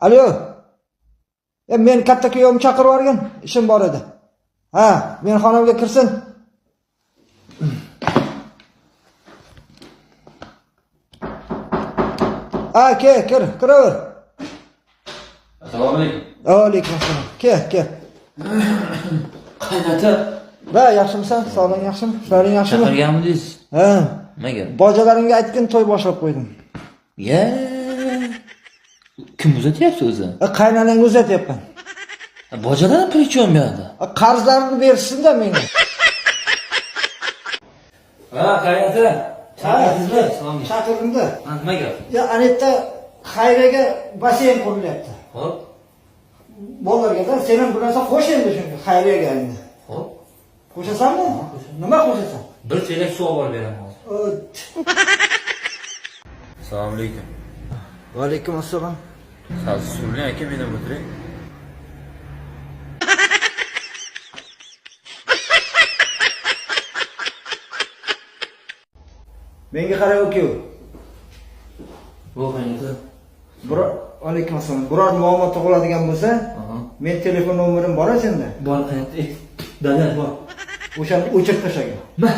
Alo. Men katta kuyovimni chaqirib yuborgin, ishim bor edi. Ha, men xonamga kirsin. Ha, ke, kir, kiraver. Assalomu alaykum. Alaykum assalom. Kel, kel. Qaynota. Va, yaxshimisan? Sog'lig'ing yaxshimi? Ishlaring yaxshimi? Chaqirganmidingiz? Ha. Nimaga? Bojalaringga aytgin, to'y boshlab qo'ydim. Ya. Kim uzatyapti o'zi? Qaynonangga uzatyapman. Bojalar при чём bu yoqda? Qarzlarini berishsin-da menga. Ha, qaynota. Chaqirdingizmi? Assalomu alaykum. Chaqirdim-da. Ha, nima gap? Ya, ana yerda xayriyaga basseyn qurilyapti. Xo'p, Bolalarga-da, sen ham bir narsa qo'sh endi shunga, xayriyaga endi. xo'p. Qo'shasanmi? Nima qo'shasan? Bir chelak suv olib beraman hozir. Assalomu alaykum. Va alaykum assalom. Sal suring aka, men ham o'tiray. Menga qara, uka. Bu qaynota. Biror alaykum assalom. Biror muammo tug'iladigan bo'lsa, men telefon nomerim bor senda. Bor qaynota. Dada bor. O'shani o'chirib tashlagin. Ma.